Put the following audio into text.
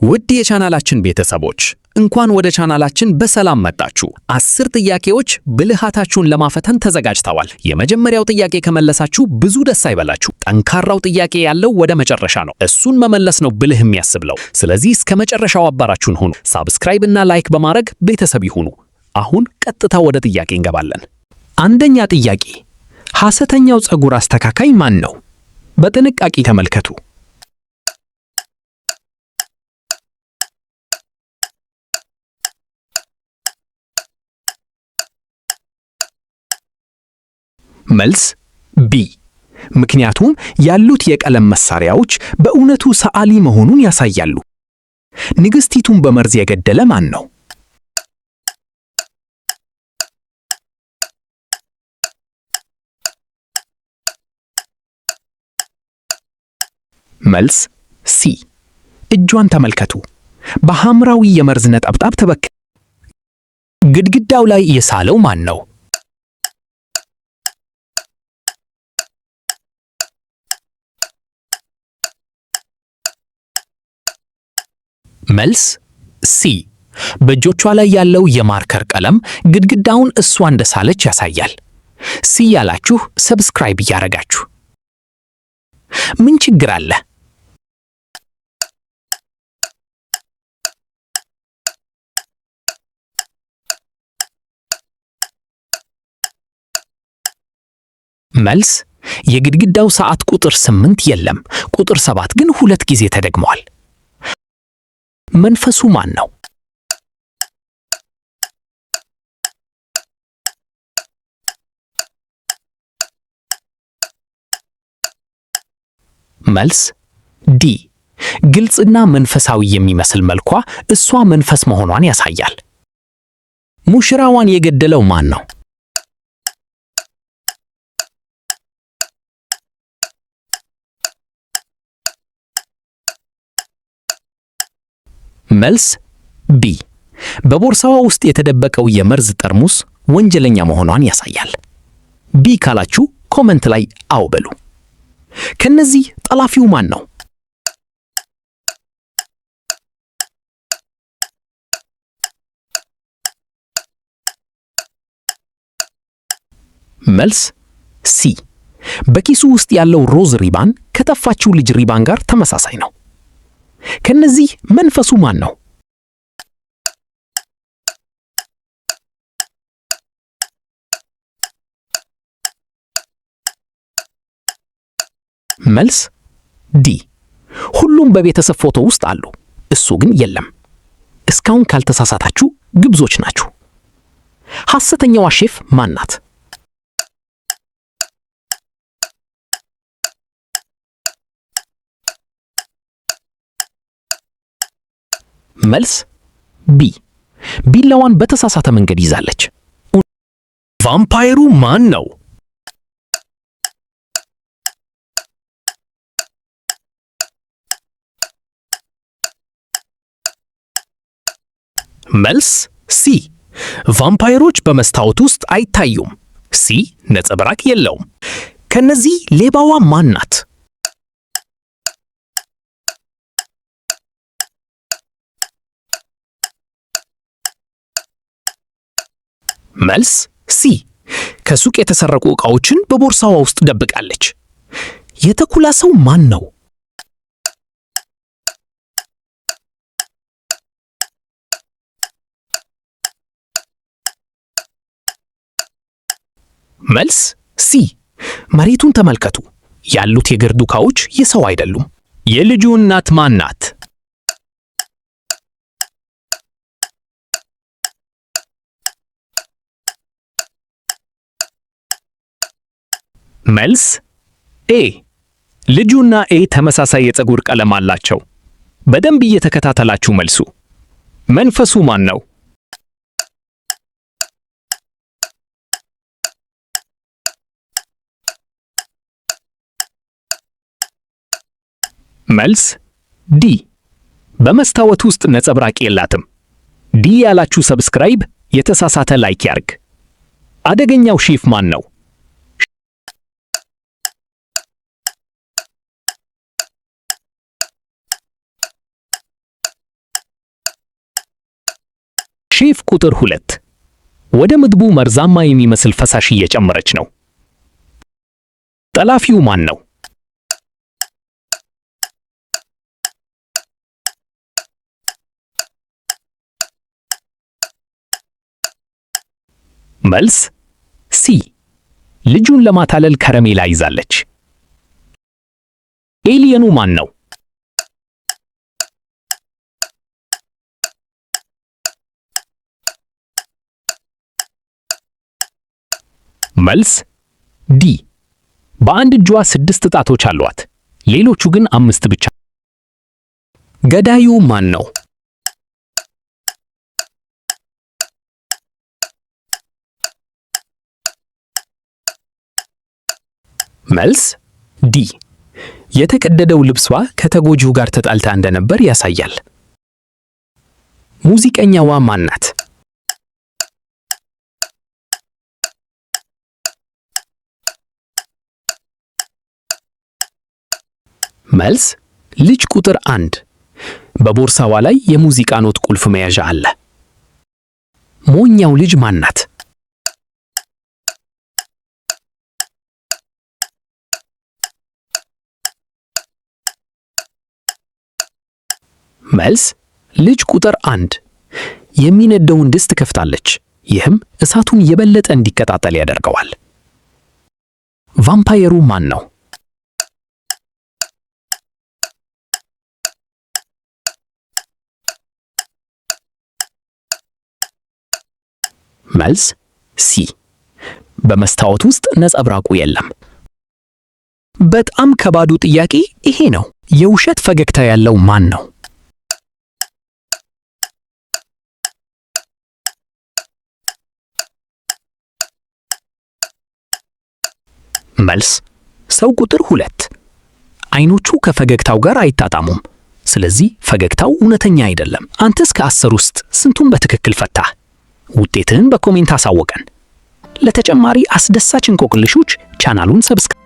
ውድ የቻናላችን ቤተሰቦች፣ እንኳን ወደ ቻናላችን በሰላም መጣችሁ። 10 ጥያቄዎች ብልሃታችሁን ለማፈተን ተዘጋጅተዋል። የመጀመሪያው ጥያቄ ከመለሳችሁ ብዙ ደስ አይበላችሁ። ጠንካራው ጥያቄ ያለው ወደ መጨረሻ ነው። እሱን መመለስ ነው ብልህ የሚያስብለው። ስለዚህ እስከ መጨረሻው አብራችሁን ሁኑ። Subscribe እና like በማድረግ ቤተሰብ ይሁኑ። አሁን ቀጥታ ወደ ጥያቄ እንገባለን። አንደኛ ጥያቄ፣ ሐሰተኛው ፀጉር አስተካካይ ማን ነው? በጥንቃቄ ተመልከቱ። መልስ B። ምክንያቱም ያሉት የቀለም መሳሪያዎች በእውነቱ ሰዓሊ መሆኑን ያሳያሉ። ንግሥቲቱን በመርዝ የገደለ ማን ነው? መልስ C። እጇን ተመልከቱ። በሐምራዊ የመርዝ ነጠብጣብ ተበከ። ግድግዳው ላይ የሳለው ማን ነው? መልስ C። በእጆቿ ላይ ያለው የ marker ቀለም ግድግዳውን እሷ እንደሳለች ያሳያል። C ያላችሁ subscribe እያረጋችሁ ምን ችግር አለ? መልስ የግድግዳው ሰዓት ቁጥር 8 የለም። ቁጥር 7 ግን ሁለት ጊዜ ተደግሟል። መንፈሱ ማን ነው? መልስ D። ግልጽና መንፈሳዊ የሚመስል መልኳ እሷ መንፈስ መሆኗን ያሳያል። ሙሽራዋን የገደለው ማን ነው? መልስ B። በቦርሳዋ ውስጥ የተደበቀው የመርዝ ጠርሙስ ወንጀለኛ መሆኗን ያሳያል። B ካላችሁ comment ላይ አዎ በሉ። ከነዚህ ጠላፊው ማን ነው? መልስ C። በኪሱ ውስጥ ያለው ሮዝ ሪባን ከጠፋችው ልጅ ሪባን ጋር ተመሳሳይ ነው። ከነዚህ መንፈሱ ማን ነው? መልስ D። ሁሉም በቤተሰብ ፎቶ ውስጥ አሉ፣ እሱ ግን የለም። እስካሁን ካልተሳሳታችሁ ግብዞች ናችሁ። ሐሰተኛዋ ሼፍ ማን ናት? መልስ B። ቢላዋን በተሳሳተ መንገድ ይዛለች። ቫምፓየሩ ማን ነው? መልስ C። ቫምፓየሮች በመስታወት ውስጥ አይታዩም። C ነጸብራቅ የለውም። ከነዚህ ሌባዋ ማን ናት? መልስ C። ከሱቅ የተሰረቁ ዕቃዎችን በቦርሳዋ ውስጥ ደብቃለች። የተኩላ ሰው ማን ነው? መልስ C። መሬቱን ተመልከቱ። ያሉት የእግር ዱካዎች የሰው አይደሉም። የልጁ እናት ማን ናት? መልስ A። ልጁና A ተመሳሳይ የፀጉር ቀለም አላቸው። በደንብ እየተከታተላችሁ መልሱ። መንፈሱ ማን ነው? መልስ D። በመስታወት ውስጥ ነጸብራቅ የላትም። D ያላችሁ subscribe፣ የተሳሳተ like ያርግ። አደገኛው ሼፍ ማን ነው? ሼፍ ቁጥር 2 ወደ ምግቡ መርዛማ የሚመስል ፈሳሽ እየጨመረች ነው። ጠላፊው ማን ነው? መልስ C። ልጁን ለማታለል ከረሜላ ይዛለች። Alien ኑ ማን ነው? መልስ D። በአንድ እጇ ስድስት ጣቶች አሏት፣ ሌሎቹ ግን አምስት ብቻ። ገዳዩ ማን ነው? መልስ D። የተቀደደው ልብሷ ከተጎጂው ጋር ተጣልታ እንደነበር ያሳያል። ሙዚቀኛዋ ማን ናት? መልስ ልጅ ቁጥር 1። በቦርሳዋ ላይ የሙዚቃ ኖት ቁልፍ መያዣ አለ። ሞኛው ልጅ ማን ናት? መልስ ልጅ ቁጥር 1። የሚነደውን ድስት ከፍታለች። ይህም እሳቱን የበለጠ እንዲቀጣጠል ያደርገዋል። ቫምፓየሩ ማን ነው? መልስ C። በመስታወት ውስጥ ነጸብራቁ የለም። በጣም ከባዱ ጥያቄ ይሄ ነው። የውሸት ፈገግታ ያለው ማን ነው? መልስ ሰው ቁጥር 2። አይኖቹ ከፈገግታው ጋር አይጣጣሙም። ስለዚህ ፈገግታው እውነተኛ አይደለም። አንተስ ከ10 ውስጥ ስንቱን በትክክል ፈታህ? ውጤትህን በ comment አሳውቀን። ለተጨማሪ አስደሳች እንቆቅልሾች ቻናሉን subscribe